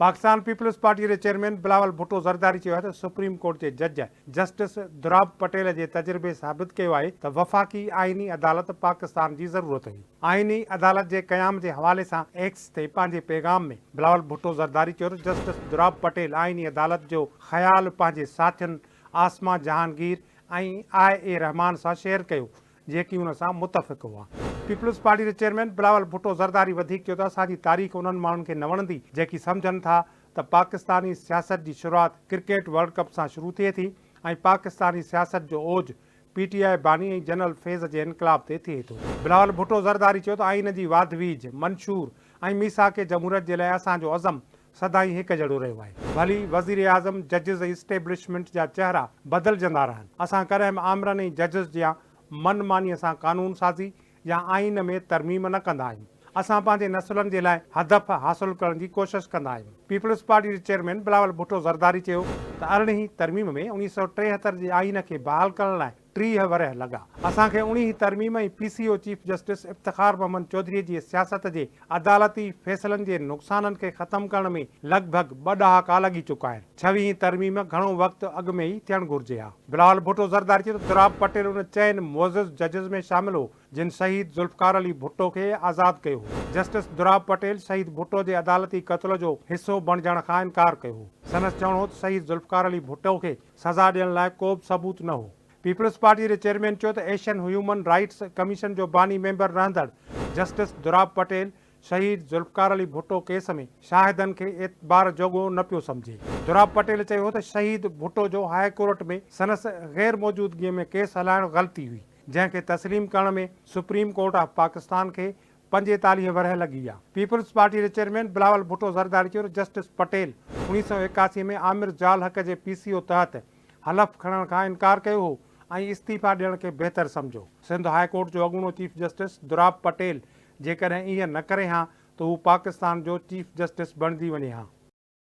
Pakistan peoples party جي chairman Bilawal Bhutto Zardari چيو آهي ته سپريم ڪورٽ جي جج جسٽس دراب پٽيل جي تجربي ثابت ڪيو آهي ته وفاقي آئيني عدالت پاڪستان جي ضرورت هئي. آئيني عدالت جي قيام جي حوالي سان ايڪس تي پنهنجي پيغام ۾ بلاول ڀٽو زرداري چيو ته جسٽس دراب پٽيل آئيني عدالت جو خيال پنهنجي ساٿين عاصمه جهانگير ۽ آء اي رحمان سان شيئر ڪيو جيڪي ان سان متفق هئا. پيپلز پارٽي جي چيئرمين بلاول ڀٽو زرداري وڌيڪ چيو ته اسان جي تاريخ انهن ماڻهن کي نه وڻندي جيڪي سمجهن ٿا ته پاڪستاني سياست جي شروعات ڪرڪيٽ ورلڊ ڪپ سان شروع ٿئي ٿي ۽ پاڪستاني سياست جو اوج پي ٽي آء باني ۽ جنرل فيض جي انقلاب تي ٿئي ٿو. بلاول ڀٽو زرداري چيو ته آئين جي واڌويجهه، منشور ۽ ميثاق جمهوريت جي لاء اسان جو عزم سدائين هڪ جهڙو رهيو آهي. ڀلي وزيراعظم، ججز ۽ اسٽيبلشمينٽ جا چهرا بدلجندا رهن، اسان ڪڏهن به آمرن ۽ ججز جيان من مانيء سان قانون سازي يا آئين ۾ ترميم نه ڪندا آهيون. اسان پنهنجي نسلن جي لاء هدف حاصل ڪرڻ جي ڪوشش ڪندا آهيون. پيپلز پارٽي جي چيئرمين بلاول ڀٽو زرداري چيو ته ارڙهين ترميم ۾ 1973 جي آئين کي بحال ڪرڻ لاء 30 ورهيه لڳا. اسان کي اڻيهين ترميم ۽ P C O chief justice Iftikhar Muhammad Chaudhry جي سياست جي عدالتي فيصلن جي نقصانن کي ختم ڪرڻ ۾ لڳ ڀڳ ٻه ڏهاڪا لڳي چڪا آهن. ڇويهين ترميم گهڻو وقت اڳ ۾ ئي ٿيڻ گهرجي ها. بلاول ڀٽو زرداري چيو ته دراب پٽيل ان چئن معزز ججز ۾ شامل هو جن شهيد ذوالفقار علي ڀٽو کي آزاد ڪيو هو. جسٽس دراب پٽيل شهيد ڀٽو جي عدالتي قتل جو حصو بڻجڻ کان انڪار ڪيو هو. سندس چوڻ هو ته شهيد ذوالفقار علي ڀٽو کي سزا ڏيڻ لاء ڪو به ثبوت نه هو. پيپلز پارٽي جي چيئرمين چيو ته ايشين هيومن رائٽس ڪميشن جو باني ميمبر رهندڙ جسٽس دراب پٽيل شهيد ذوالفقار علي ڀٽو ڪيس ۾ شاهدن کي اعتبار جوڳو نه پيو سمجهي. دراب پٽيل چيو هو ته شهيد ڀٽو جو هاء ڪورٽ ۾ سندس غير موجودگي ۾ ڪيس هلائڻ غلطي هئي، جنهن کي تسليم ڪرڻ ۾ سپريم ڪورٽ آف پاڪستان کي 45 ورهيه لڳي ويا. پيپلز پارٽي جي چيئرمين بلاول ڀٽو زرداري چيو ته جسٽس پٽيل 1981 ۾ عامر ضياء الحق جي پي سي او تحت حلف کڻڻ کان انڪار ڪيو هو ۽ استعيفيٰ ڏيڻ کي بهتر سمجهيو. سنڌ هاء ڪورٽ جو اڳوڻو چيف جسٽس دراب پٽيل جيڪڏهن ائين نه ڪري هان ته هو پاڪستان جو چيف جسٽس بڻجي وڃي هان.